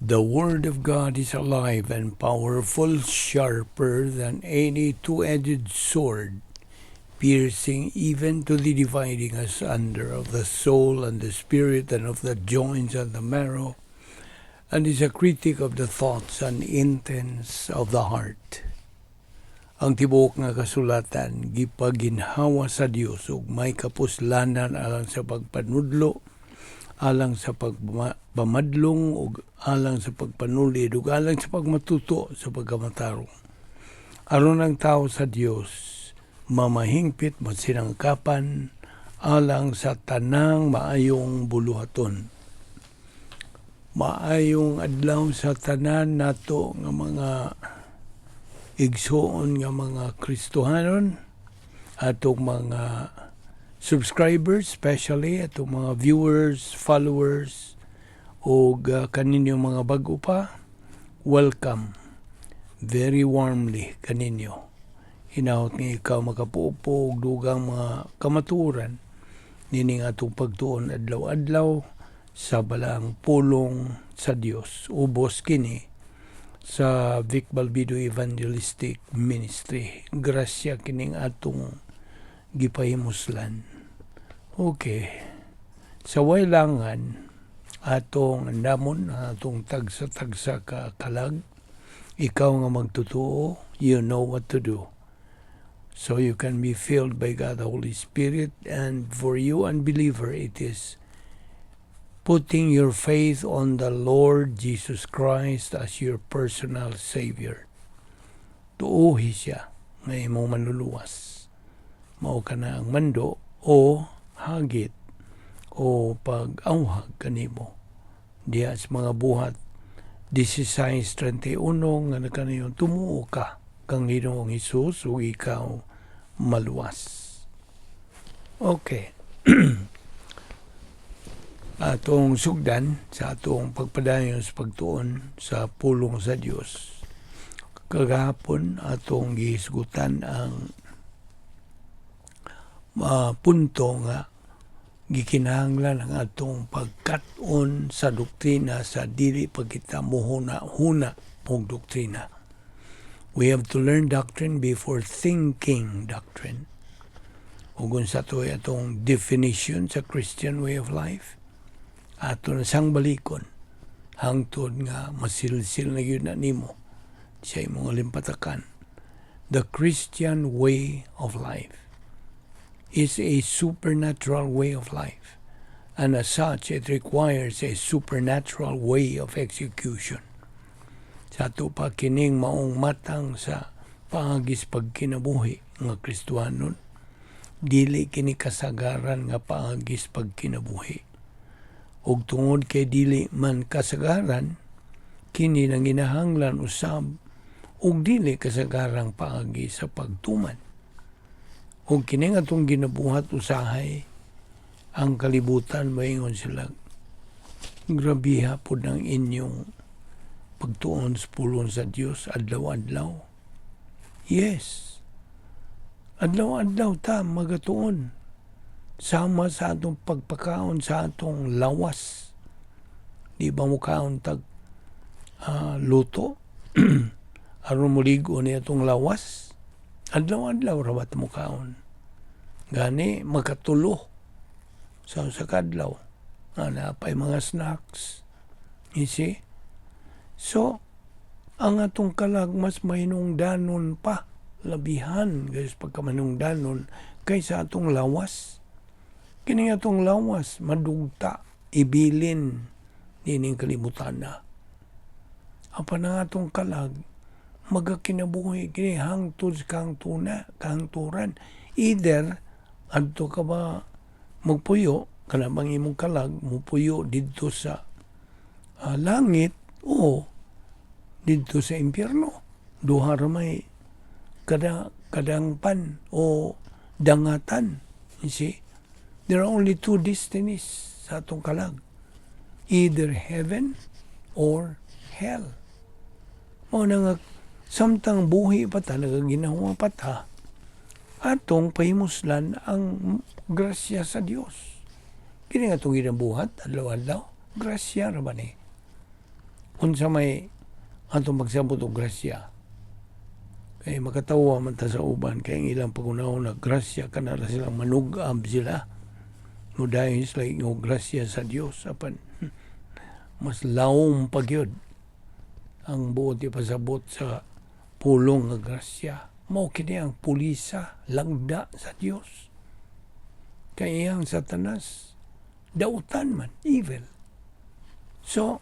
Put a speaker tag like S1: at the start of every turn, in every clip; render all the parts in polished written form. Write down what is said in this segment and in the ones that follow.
S1: The Word of God is alive and powerful, sharper than any two-edged sword, piercing even to the dividing asunder of the soul and the spirit and of the joints and the marrow, and is a critic of the thoughts and intents of the heart. Ang tibuok nga kasulatan gipaginhawa sa Dios ug may kapuslanan alang sa pagpanudlo, alang sa pagpamadlong ug alang sa pagpanulid ug alang sa pagmatuto sa pagkamatarong, aron ang tao sa Dios mamahingpit, masinangkapan alang sa tanang maayong buluhaton. Maayong adlaw sa tanan nato nga mga igsuon nga mga Kristohanon, atong mga subscribers, especially atong mga viewers, followers, ug kaninyong mga bago pa, welcome very warmly kaninyo. Hinaot nga ikaw makapuopo og dugang mga kamatuoran nining atong pagtuon adlaw-adlaw sa balaang pulong sa Dios. Ubos kini sa Vic Balbido Evangelistic Ministry. Grasya kining atong gipahimuslan. Okay. Sa waylangan, atong andamon, atong tagsa-tagsa ka kalag, ikaw nga magtutuo, you know what to do. So you can be filled by God the Holy Spirit, and for you unbeliever, it is putting your faith on the Lord Jesus Christ as your personal Savior. Tuuhi siya nga imong manluluwas. Mao kana ang mando o hagit o pag-awhag kanimo. Diha sa mga Buhat 16:31 nga nakanayon, tumuo ka kang Ginoong Hesus ug ikaw maluwas. Okay. Atong sugdan sa atong pagpadayon sa pagtuon sa pulong sa Dios. Kagahapon atong gihisgutan ang punto nga gikinahanglan ang atong pagkat-on sa doktrina sa dili pa kita muhuna-huna og doktrina. We have to learn doctrine before thinking doctrine. Ug unsa to atong definition sa Christian way of life? Ato na siyang balikon hangtod nga masilsil na gyud na nimo sa imong alimpatakan. The Christian way of life is a supernatural way of life, and as such, it requires a supernatural way of execution. Sa ato pa kining maong matang sa paagis pagkinabuhi nga Kristohanon, dili kini kasagaran nga paagis pagkinabuhi. Ug tungod kay dili man kasagaran, kini nanginahanglan usab og dili kasagarang paagi sa pagtuman. Ug kini nga atong ginabuhat, usahay ang kalibutan maingon sila, "Grabiha pod ang inyong pagtuon sa pulong sa Dios adlaw-adlaw." Yes. Adlaw-adlaw ta magatuon sama sa atong pagpakaon sa atong lawas. Di ba mukaon tag luto aron muligo ni atong lawas? Adlaw-adlaw ra ba ta mukaon? Gani makatulo sa kadlaw. Ana pay mga snacks. You see? So, ang atong kalag mas mahinungdanon pa, labihan guys pagkamanungdanon kaysa atong lawas. Kini atong lawas madugta, ibilin nining kalibutan na. Apan ang atong kalag magakinabuhi kini hangtod sa kahangtuna, kahangturan. Either adto ka ba magpuyo, kana bang imong kalag mupuyo didto sa langit o didto sa impyerno. Duha ra may kadangpan o dangatan. You see? There are only two destinies sa atong kalag. Either heaven or hell. Mao na nga samtang buhi pa ta, nagaginawa pa ta, atong pahimuslan ang grasya sa Dios. Kini nga atong ginabuhat adlaw-adlaw, grasya ra ba ni? Unsa may atong pagsabot og grasya? Kay makatawa man ta sa uban kay ang ilang paghunahuna grasya kana ra silang manug-ab sila. Mudayon sila og grasya sa Dios, apan mas lawom pa gyud ang buot ipasabot sa pulong nga grasya. Mao kini ang pulisa, lagda sa Dios. Kay iyang Satanas dautan man, evil. So,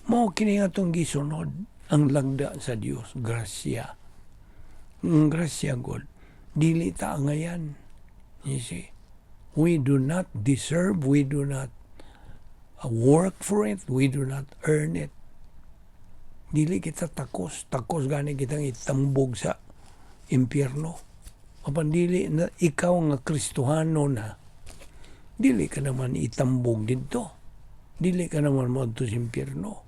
S1: mao kini atong gisunod ang lagda sa Dios, grasya. Ang grasya God, dili ta angayan. You see? We do not deserve, we do not work for it, we do not earn it. Dili kita takos, takos gani kitang itambog sa impyerno. Apan dili na ikaw nga Kristohano na, dili ka naman itambog didto. Dili ka naman moadto sa impyerno.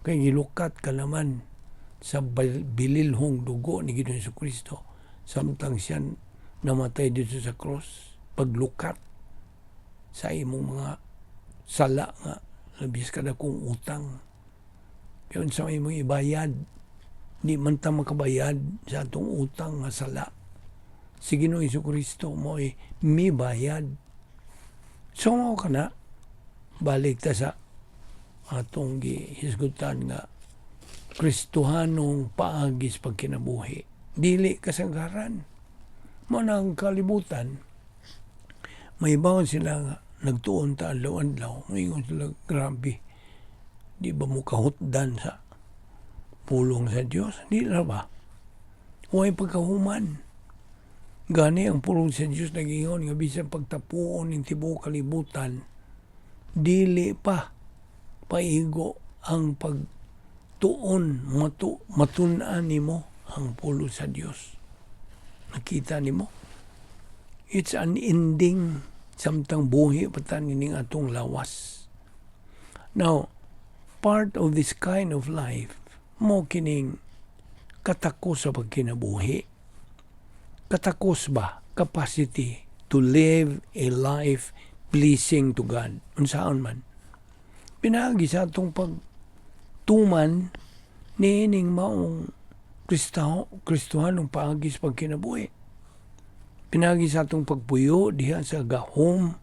S1: Kay gilukat ka naman sa bililhong dugo ni Ginoong Kristo samtang siya namatay didto sa cross, paglukat sa imong mga sala nga labis ka dakong utang. Kaya unsa may imong ibayad, di man ta makabayad sa atong utang nga sala. Si Ginoong Kristo mo'y mibayad. So mao kana, balik ta sa atong gihisgutan nga Kristohanong paagi sa pagkinabuhi. Dili kasagaran. Mao na ang kalibutan, may bawon sila nga nagtuon ta adlaw-adlaw, moingon sila, "Grabe, di ba mo kahutdan sa pulong sa Dios?" Di na ba? Huwag pagkahuman. Gani ang pulong sa Dios nagingon nga bisan pagtapuon ning tibuok kalibutan, dili pa paigo ang pagtuon matun-an nimo ang pulong sa Dios. Nakita nimo? It's unending samtang buhi pa ta nining atong lawas. Now, part of this kind of life mo kining katakos sa pagkinabuhi. Katakos ba? Capacity to live a life pleasing to God. Unsaon man? Pinaagi sa atong pagtuman niining maong Kristohanong paagi sa pagkinabuhi. Pinaagi sa atong pagpuyo diha sa gahom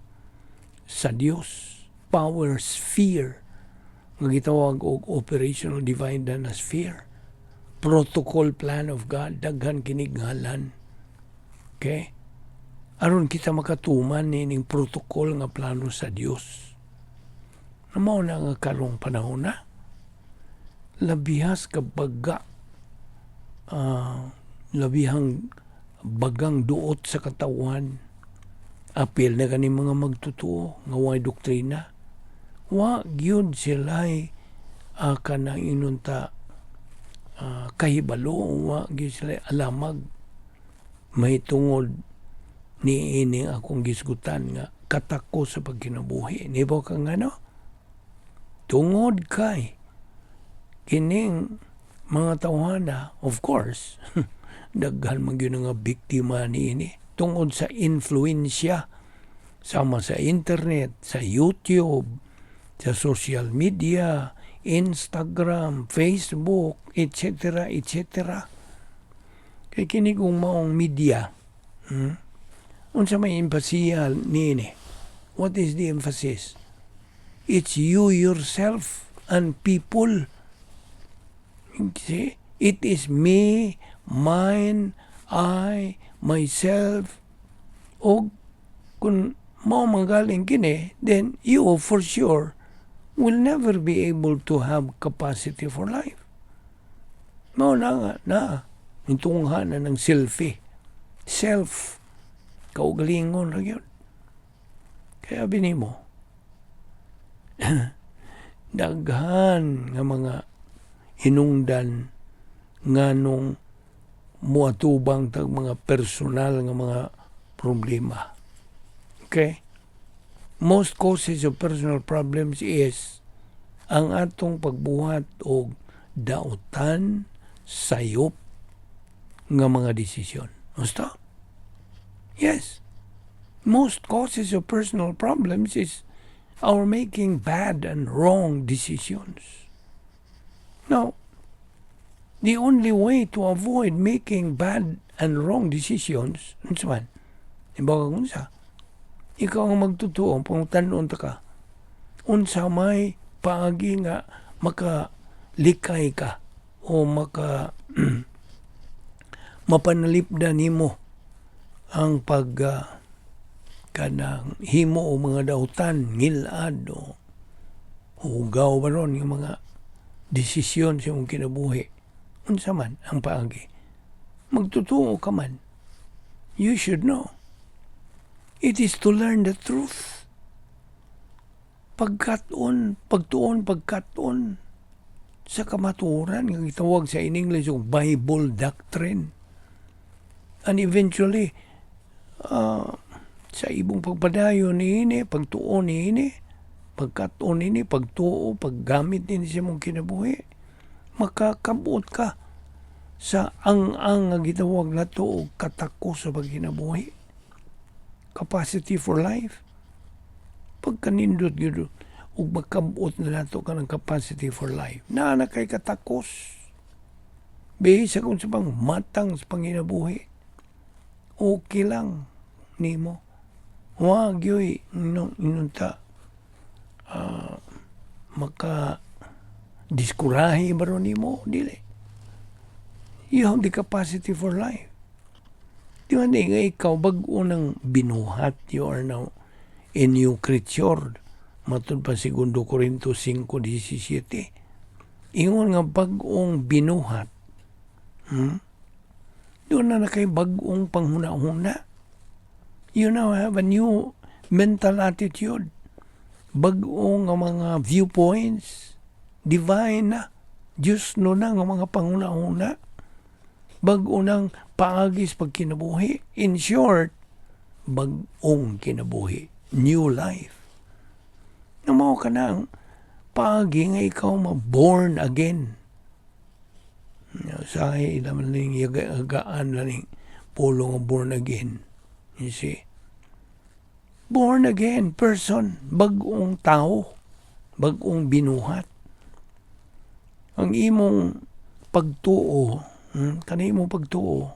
S1: sa Dios, power sphere nga gitawag og operational divine na sphere. Protocol plan of God, daghan kinig ngalan. Okay? Aron kita makatuman nining protocol nga plano sa Dios. Na mao na nga karong panahon na labihas ka baga, labihang bagang duot sa katawan, apil na kani mga magtutuo nga way doktrina, wa gyud sila'y kanang ingon ta kahibalo, wa gyud sila alamag mahitungod niini akong gisgutan nga katakos sa pagkinabuhi. Nibo kang ano? Tungod kay kining mga tawhana, of course, daghan man gyud nga biktima niini tungod sa influensya sama sa internet, sa YouTube, sa social media, Instagram, Facebook, etc., etc. Kay kini kung maong media, Unsa may empasiya niini? What is the emphasis? It's you yourself and people. See? It is me, mine, I, myself. O kung mao magaling kini, then you for sure will never be able to have capacity for life. Mao na nga, na, itungha na ng selfie. Self. Kaugalingon ra gyud. Kaya binimo, daghan nga mga hinungdan nganong muatubang tag mga personal nga mga problema. Okay? Most causes of personal problems is ang atong pagbuhat og dautan, sayop nga mga desisyon. Gusto? Yes. Most causes of personal problems is our making bad and wrong decisions. Now, the only way to avoid making bad and wrong decisions, unsa man? Ibaw kung unsa? Ikaw ang magtutuo, pangutan-on ta ka. Unsa may paagi nga makalikay ka o maka mapanalipdan nimo ang pag kanang himo o mga dautan, ngilad o hugaw ba ron yung mga desisyon sa imong kinabuhi? Unsa man ang paagi? Magtutuo ka man. You should know. It is to learn the truth. Pagkat-on, pagtuon, pagkat-on sa kamatuoran nga gitawag sa in English og Bible doctrine. And eventually, sa imong pagpadayon niini, pagtuon niini, pagkat-on niini, pagtuo, paggamit niini sa imong kinabuhi, makakabot ka sa ang-ang nga gitawag nato og katakos sa pagkinabuhi. Capacity for life. Pagkanindot gyud ug makabot na nato kanang capacity for life. Naa na kay katakos. Bisa kung sa pang matang sa panginabuhi. Okay lang nimo. Wa gyoy no inunta maka diskurahe ba ron nimo, dili. You have the capacity for life. Di ba di nga ikaw bag-o nang binuhat, you are now a new creature. Matud pa Segundo Corinto 5:17. Ingon nga bag-ong binuhat. Doon na na kay bag-ong panghuna-huna. You now have a new mental attitude. Bag-o nga mga viewpoints. Divine na. Diyos no na nga mga panghuna-huna. Bag-o nang paagi sa pagkinabuhi. In short, bag-ong kinabuhi. New life. Na mao ka nang paagi nga ikaw ma-born again. Usahay naman ning yagaan lang ning pulong nga born again. You see? Born again person, bag-ong tao, bag-ong binuhat. Ang imong pagtuo, kani imong pagtuo,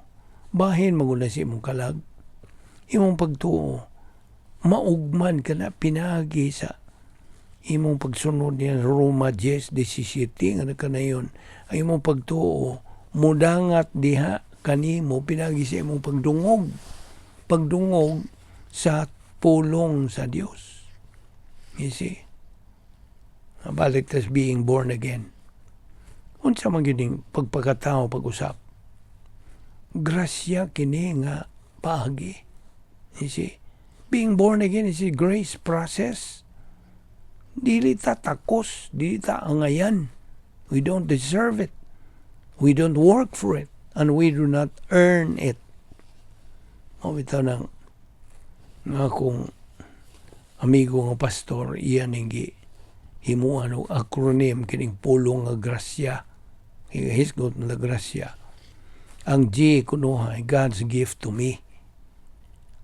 S1: bahin maguna sa imong kalag. Imong pagtuo, maugman ka na pinagi sa imong pagsunod niya Roma 10:17 nga nagkanayon. Ang imong pagtuo mudangat diha kanimo pinagi sa imong pagdungog. Pagdungog sa pulong sa Dios. You see? Balik tas being born again. Unsa man gyud ning pagpakatao pag-usap? Grasya kini nga paagi. You see? Being born again is a grace process. Dili ta takos, dili ta angayan. We don't deserve it. We don't work for it. And we do not earn it. Mao bitaw nang nga akong amigo nga pastor, iya ning gihimuan og acronym kining pulong nga grasya. Hisgot na grasya. Ang G kunuhay, God's gift to me.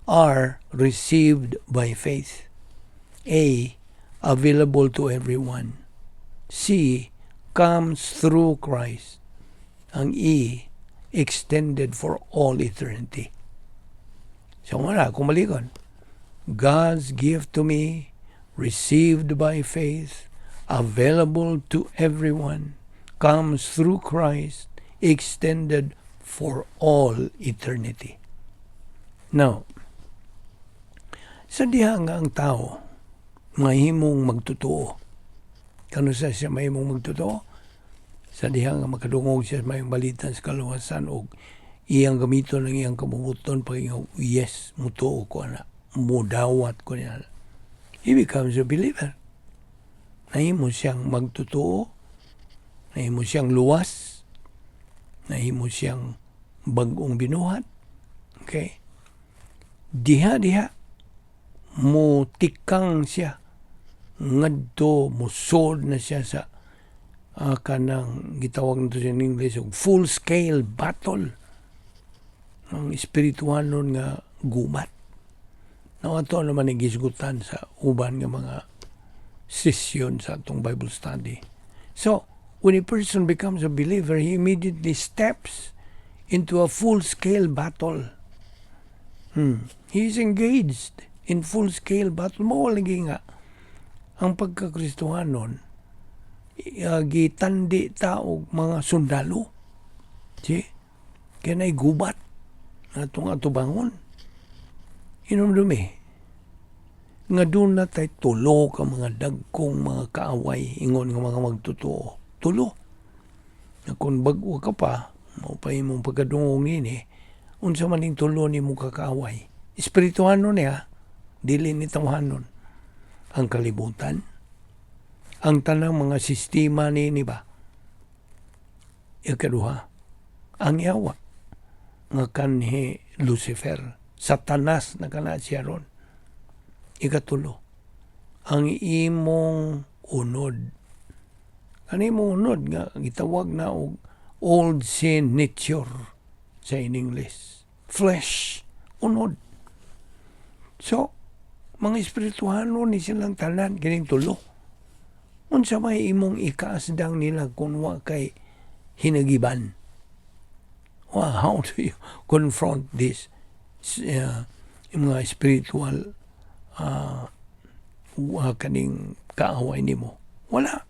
S1: R, received by faith. A, available to everyone. C, comes through Christ. Ang E, extended for all eternity. So wala, kung malikon. God's gift to me, received by faith, available to everyone, comes through Christ, extended for all eternity. Now, sa diha nga ang tao mahimong magtotoo. Kano sa siya mahimong magtotoo? Sa diha nga makadungog siya sa maayong balita sa kaluwasan og iyang gamiton ang iyang kabubut-on pag yes, mutuo ko ana, mudawat ko niya. He becomes a believer. Nahimo siyang magtotoo, nahimo siyang luwas, nahimo siyang bag-ong binuhat. Okay? Diha-diha, mo tikang siya ngadto musod na siya sa kanang gitawag nato sa English og full scale battle, ang espirituhanon nga gubat na ato naman ang gisgutan sa uban nga mga session sa atong Bible study. So, When a person becomes a believer, he immediately steps into a full-scale battle. He is engaged in full-scale battle. Mao lagi nga ang pagkakristohanon, gitandi ta og mga sundalo. Si? Kaya na'y gubat atong atubangon. Hinumdumi nga duna tay tulo ka mga dagkong mga kaaway, ingon nga mga magtotoo. Tulo. Na kung bag-o ka pa, mao pa imong pagkadungog ini, unsa man ning tulo nimo ka kaaway? Espirituhanon niya, dili ni tawhanon. Ang kalibutan, ang tanang mga sistema ni ba? Ikaduha, ang yawa nga kanhi Lucifer, Satanas na kana siya ron. Ikatulo, ang imong unod. Ang imong unod nga gitawag na og old sin nature sa in English. Flesh, unod. So, mga espirituhano ni silang tanan kining tulo. Unsa may imong ikaasdang nila kung wa kay hinagiban? Well, how do you confront this mga spiritual kaning kaaway nimo? Wala.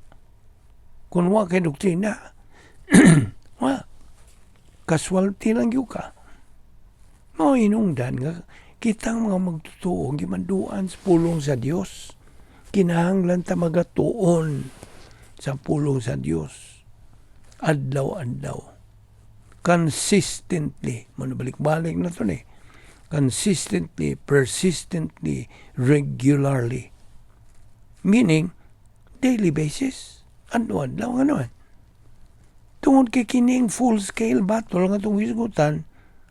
S1: Kung wa kay doktrina, wala. Casualty lang gyud ka. Mao hinungdan nga kitang mga magtotoo gimanduan sa pulong sa Dios. Kinahanglan ta magatuon sa pulong sa Dios. Adlaw-adlaw. Consistently. Manubalik-balik na to ni. Consistently, persistently, regularly. Meaning, daily basis. Adlaw-adlaw, ano eh. Tungod kay kining full-scale battle nga atong hisgutan,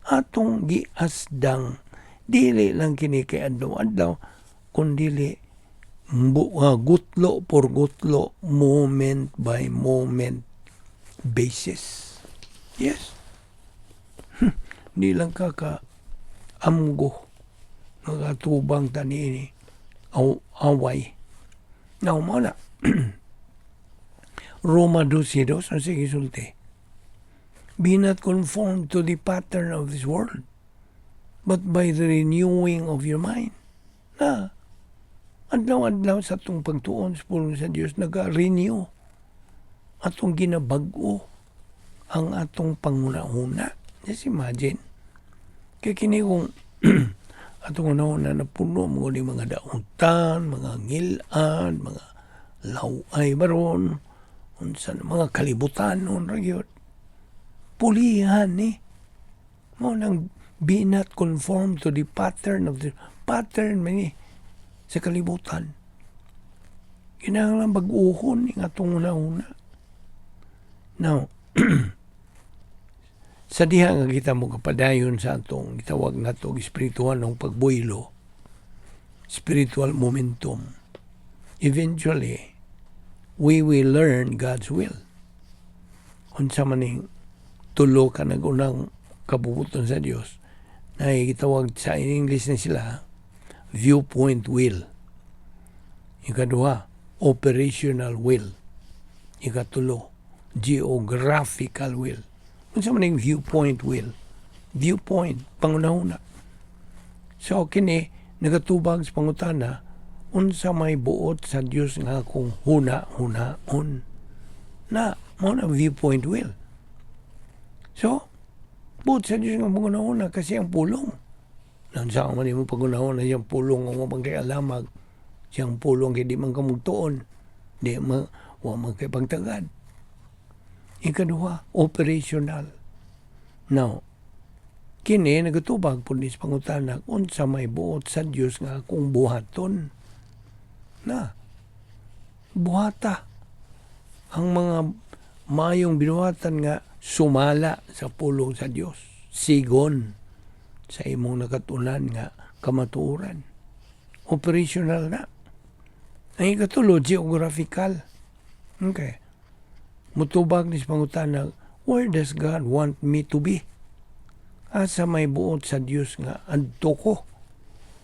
S1: atong giasdang. Dili lang kini kay adlaw-adlaw, kun dili gutlo por gutlo, moment by moment basis. Yes. Di lang ka ka amgo nga tubang tani ini away. Now, mao na. Roma 12:2, ang sige sulti. "Be not conformed to the pattern of this world, but by the renewing of your mind." Na, adlaw-adlaw sa atong pagtuon sa pulong sa Dios, naga-renew atong ginabag-o ang atong panguna-una. Just imagine. Kaya kini kung atong una-una na puno mo ni mga dautan, mga ngilan, mga laway baron, unsa na mga kalibutan nun ra gyud. Pulihan ni. Mao nang be not conformed to the pattern of the pattern man ni sa kalibutan. Kinahanglan bag-uhon ning atong una-una. Now, sa diha nga kita mo kapadayon sa atong gitawag nato espiritual ng pagbuylo, spiritual momentum, eventually, we will learn God's will. Unsa man ning tulo ka nagunang kabubuton sa Dios na gitawag sa in English na sila viewpoint will. Ikaduha, operational will. Ikatulo, geographical will. Unsa man ning viewpoint will? Viewpoint, pangunahuna. So kini nagatubag sa pangutana, unsa may buot sa Dios nga akong huna-hunaon? Na mao na viewpoint will. So, buot sa Dios nga pangunahuna kasi ang pulong. Unsa man nimo pangunahuna siyang pulong nga wa man kay alamag, siyang pulong kay di man ka mugtuon, di man wa man kay pagtagad. Ikaduha, operational. Now, kini nagatubag pud ni sa pangutana unsa may buot sa Dios nga akong buhaton. Na buhata ang mga maayong binuhatan nga sumala sa pulong sa Dios, sigon sa imong nakatunan nga kamatuoran. Operational na. Ang ikatulo, geographical. Okay. Mutubag ni sa pangutana, where does God want me to be? Asa may buot sa Dios nga adto ko?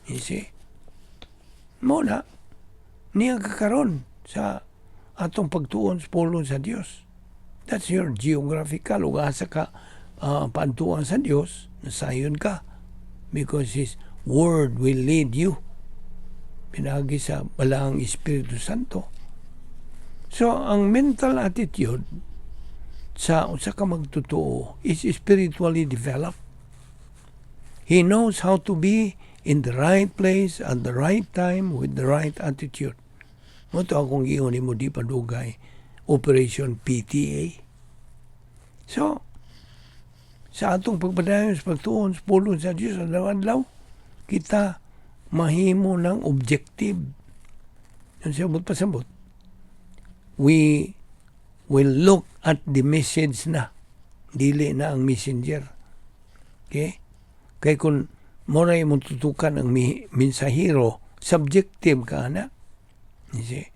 S1: You see? Mao na, niya kakaron sa atong pagtuon sa pulong sa Dios. That's your geographical. Ug asa ka paadtuan sa Dios, nasayon ka. Because His Word will lead you. Pinaagi sa Balaang Espiritu Santo. So, ang mental attitude sa usa ka magtotoo is spiritually developed. He knows how to be in the right place at the right time with the right attitude. Mao to akong giingon nimo di pa dugay, Operation PTA. So, sa atong pagpadayon sa pagtuon sa pulong sa Diyos adlaw-adlaw, kita mahimo ng objective. Yan siya pasabot. We will look at the message na. Dili na ang messenger. Okay? Kay kung mao ra imong tutukan ang mensahero, subjective ka na. You see?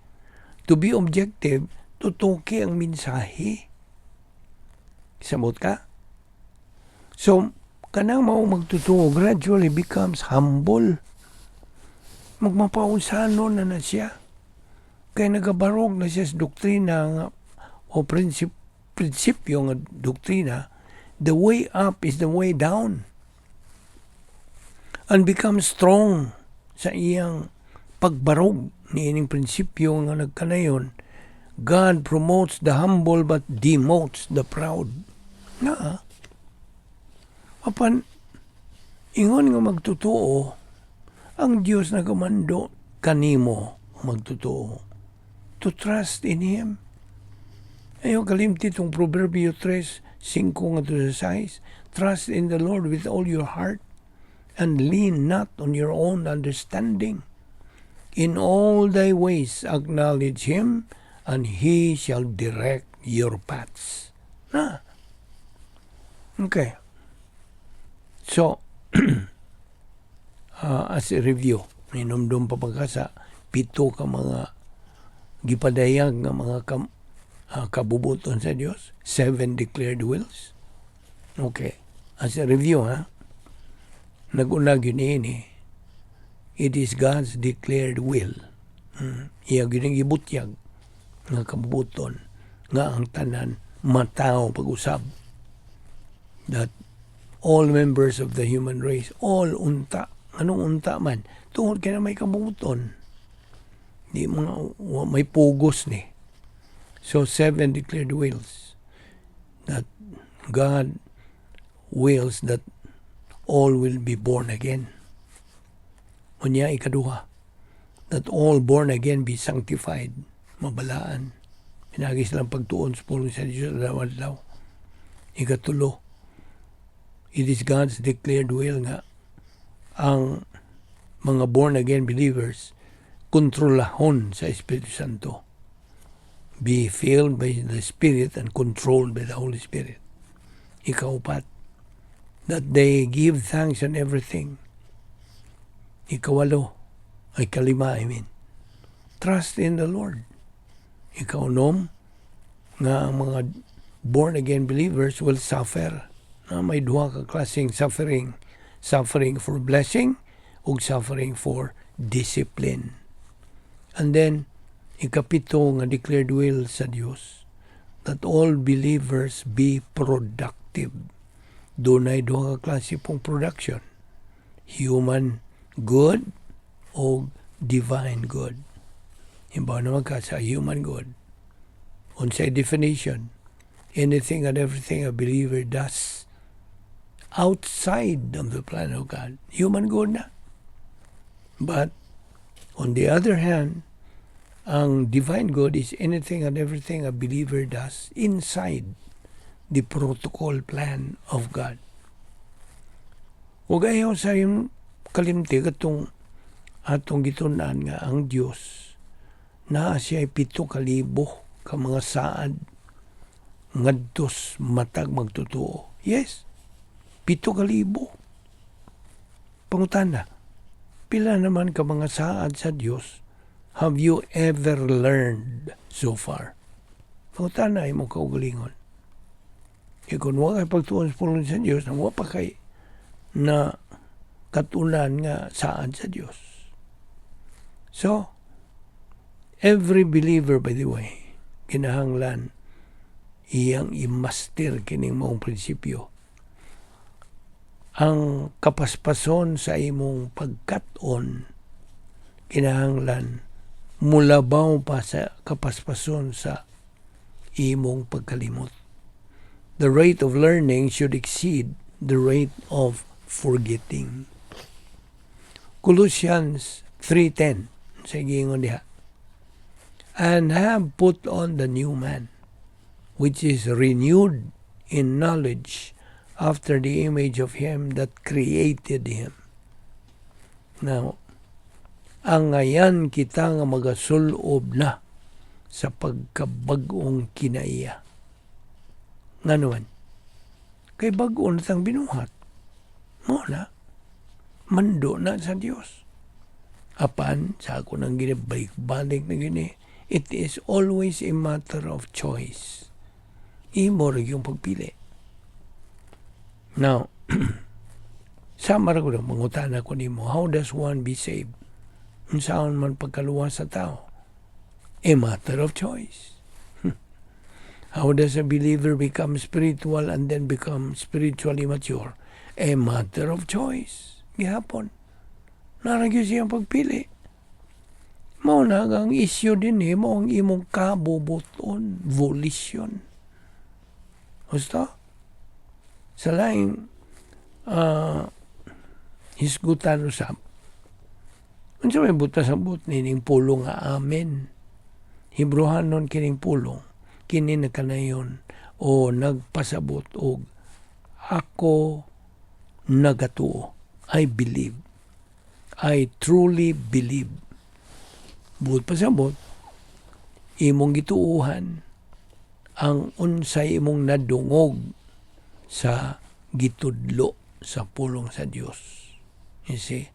S1: To be objective, tutuki ang mensahe. Samot ka? So, kanang mao magtotoo gradually becomes humble. Magmapausano na na siya. Kay nagabarog na siya sa doktrina nga, o prinsipyo nga doktrina, the way up is the way down. And become strong sa iyang pagbarog ni ining prinsipyo nga nagkanayon, "God promotes the humble but demotes the proud." Na, apan, ingon nga magtotoo, ang Dios nagamando kanimo magtotoo to trust in Him. Ayaw kalimti itong Proverbio 3, 5 nga to sa 6. "Trust in the Lord with all your heart and lean not on your own understanding. In all thy ways acknowledge Him and He shall direct your paths." Na. Okay. So, as a review, ninumdum pa ba ka sa pito ka mga gipadayag nga mga kabubuton sa Dios? Seven declared wills. Okay. As a review, ha? Nag-una gyud ini. It is God's declared will. Iya gyud gibutyag nga kabubuton nga ang tanan matawo pag-usab. That all members of the human race, all unta, anong unta man, tungod kay na may kabubuton. Di mga may pugos ni. So seven declared wills that God wills that all will be born again. Unya ikaduha, that all born again be sanctified, mabalaan. Pinaagi silang pagtuon sa pulong sa Diyos adlaw-adlaw. Ikatulo, it is God's declared will nga ang mga born again believers kontrolahon sa Espiritu Santo. Be filled by the Spirit and controlled by the Holy Spirit. Ikaupat, that they give thanks on everything. Ikawalo, ay kalima, I mean, trust in the Lord. Ikaunom, nga ang mga born again believers will suffer. Na may duha ka klaseng suffering. Suffering for blessing ug suffering for discipline. And then, ikapito nga declared will sa Dios, that all believers be productive. Dunay duha ka klase pong production. Human good o divine good. Himbaw naman ka sa human good. Unsay definition? Anything and everything a believer does outside of the plan of God. Human good na. But, on the other hand, ang divine good is anything and everything a believer does inside the protocol plan of God. Ug ayaw sa yung kalimti katong atong gitun-an nga ang Dios naa siya 7,000 ka mga saad ngadtos matag magtotoo. Yes, 7,000. Pangutana, pila naman ka mga saad sa Dios have you ever learned so far? Pangutana imong kaugalingon. Kaya kung wa kay pagtuon sa pulong sa Dios, na wa pa kay na katunan nga saad sa Dios. So, every believer, by the way, kinahanglan Iyang i-master kining maong prinsipyo. Ang kapaspason sa imong pagkat-on kinahanglan mulabaw pa sa kapaspason sa imong pagkalimot. The rate of learning should exceed the rate of forgetting. Colossians 3:10 sa giingon diha, "And have put on the new man, which is renewed in knowledge after the image of him that created him." Now, ang ngayan kita nga magasulob na sa pagkabag-ong kinaiya. Ngano man? Kay bag-o na tang binuhat. Mao na. Mando na sa Dios. Apan, sa ako nang ginabalik-balik na gini, it is always a matter of choice. Imo ra yung pagpili. Now, sama ra ko na, mangutana ko nimo, how does one be saved? Unsaon man pagkaluwas sa tao? A matter of choice. How does a believer become spiritual and then become spiritually mature? A matter of choice. Gihapon. Naa ra gyud siyang pagpili. Mao na ang issue din eh, mao ang imong kabubuton, volition. Gusto? Sa laing hisgutan usab, unsa may buta sa but nining pulong nga amen? Hebreohanon kining pulong, kini nagkanayon o nagpasabot og ako nagatuo. I believe. I truly believe. Buot pasabot, imong gituuhan ang unsay imong nadungog sa gitudlo sa pulong sa Dios. You see?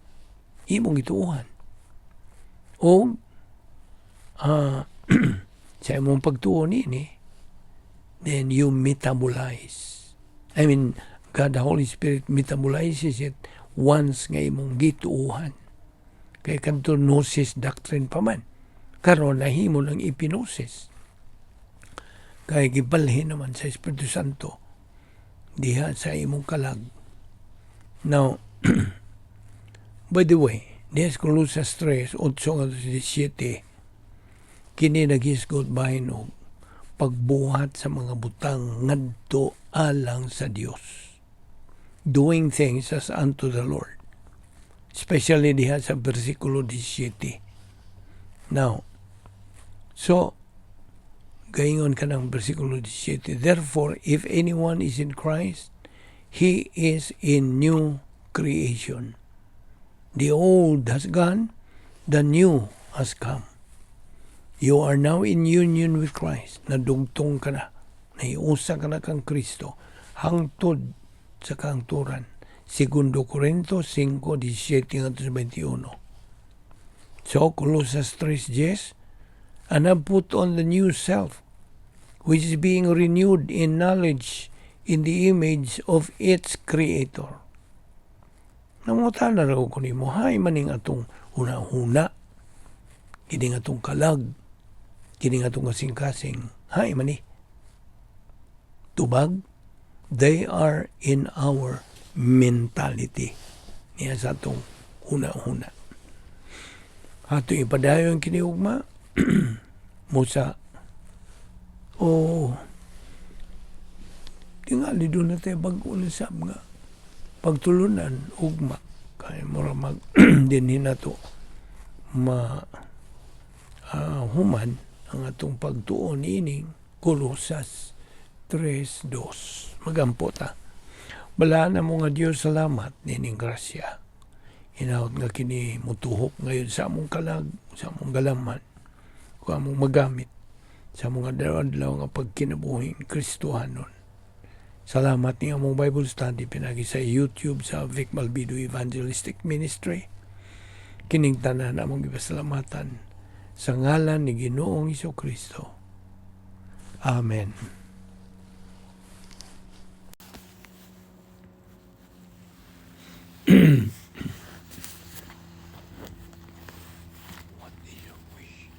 S1: Imong gituuhan. O sa imong pagtuo nini, then you metabolize. I mean, God the Holy Spirit metabolizes it once nga imong gituuhan. Kay kadto gnosis doctrine pa man. Karon nahimo ng epignosis. Kay gibalhin naman sa Espiritu Santo diha sa imong kalag. Now, by the way, diha sa Colosas 3, 8 ngadto 17, kini naghisgot bahin og pagbuhat sa mga butang ngadto alang sa Dios. Doing things as unto the Lord. Especially diha sa versikulo 17. Now, so, gaingon ka ng versikulo 17, "Therefore, if anyone is in Christ, he is a new creation. The old has gone, the new has come." You are now in union with Christ. Nadugtong ka na. Nahiusa ka na kang Kristo. Hangtod sa kahangturan. Segundo Corinto 5, 17 ngadto sa 21. So, Colosas 3:10, "And have put on the new self, which is being renewed in knowledge in the image of its creator." Nangutana ra ko nimo, hay maning atong huna-huna, kining atong kalag, kining atong kasing-kasing, hay mani. Tubag, they are in our mentality. Niya sa atong huna-huna. Ato ipadayon kini ugma mo sa o tingali duna tay bag-o na sab nga pagtulunan ugma kay mura mag dinhi nato ma human ang atong pagtuon niining Colosas 3:2. Magampo ta. Balaan mo nga Dios, salamat nining grasya. Hinaot nga kini mutuhok ngayon sa among kalag, sa among galaman, kung among magamit sa mga adlaw nga pagkinabuhing Kristohanon. Salamat ni among Bible study pinagi sa YouTube sa Vic Malbido Evangelistic Ministry. Kining tanan among gipasalamatan sa ngalan ni Ginoong Kristo. Amen. What is your wish?